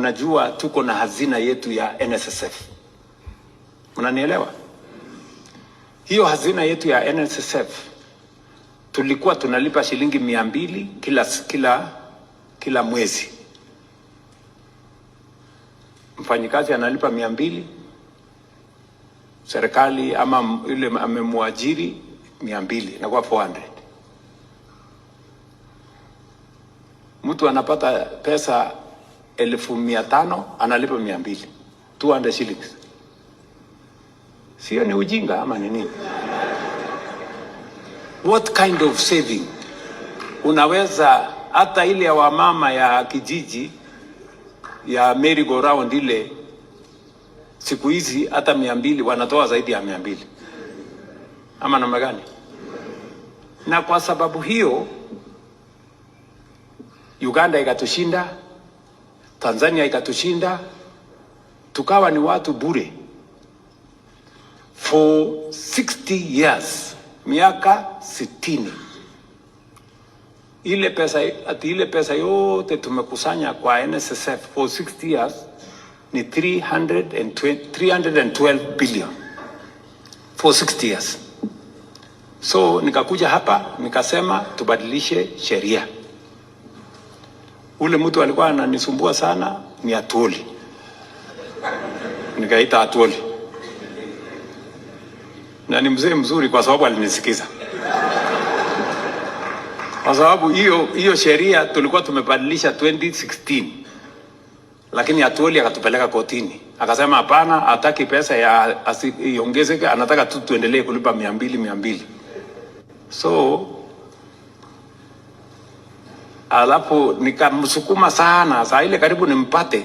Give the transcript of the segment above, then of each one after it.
Mnajua tuko na hazina yetu ya NSSF, mnanielewa? Hiyo hazina yetu ya NSSF tulikuwa tunalipa shilingi 200 kila mwezi. Mfanyikazi analipa 200, serikali ama yule amemwajiri 200, inakuwa 400. Mtu anapata pesa 500,000 analipa 200, 200 shillings. Sio ni ujinga ama ni nini? What kind of saving? Unaweza hata ile ya wamama ya kijiji ya merry go round ile, siku hizi hata 200 wanatoa zaidi ya 200, ama namna gani? Na kwa sababu hiyo Uganda ikatushinda, Tanzania ikatushinda, tukawa ni watu bure for 60 years, miaka 60. Ile pesa, ati ile pesa yote tumekusanya kwa NSSF for 60 years ni 312 billion for 60 years. So nikakuja hapa nikasema tubadilishe sheria. Ule mtu alikuwa ananisumbua sana ni Atwoli, nikaita Atwoli na ni mzee mzuri kwa sababu alinisikiza, kwa sababu hiyo sheria tulikuwa tumebadilisha 2016, lakini Atwoli akatupeleka kotini, akasema hapana, hataki pesa ya iongezeke, anataka tu tuendelee kulipa 200 200. So alafu nikamsukuma sana, saa ile karibu nimpate,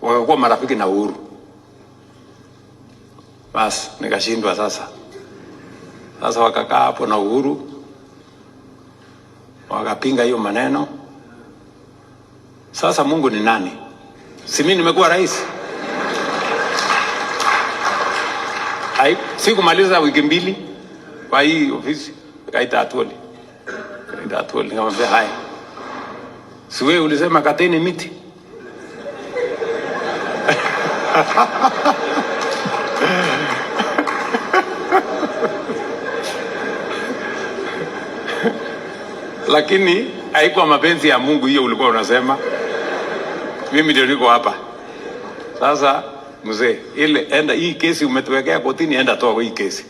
wakakuwa marafiki na Uhuru. Bas nikashindwa sasa. Sasa wakakaa hapo na Uhuru wakapinga hiyo maneno. Sasa Mungu ni nani? Si mimi nimekuwa rais? Sikumaliza wiki mbili kwa hii ofisi, nikaita Atwoli. Nikaita Atwoli nikamwambia, haya, si wewe ulisema kateni miti? Lakini haikuwa mapenzi ya Mungu hiyo ulikuwa unasema. Mimi ndio niko hapa. Sasa mzee, ile enda hii kesi umetuwekea kotini, enda toa hii kesi.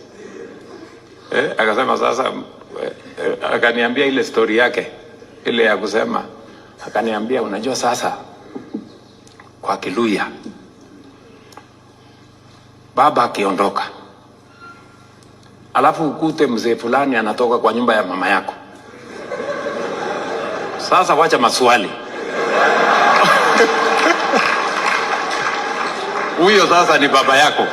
Akasema sasa, akaniambia ile story yake ile ya kusema, akaniambia unajua sasa kwa Kiluya baba akiondoka alafu ukute mzee fulani anatoka kwa nyumba ya mama yako, sasa wacha maswali. Huyo sasa ni baba yako.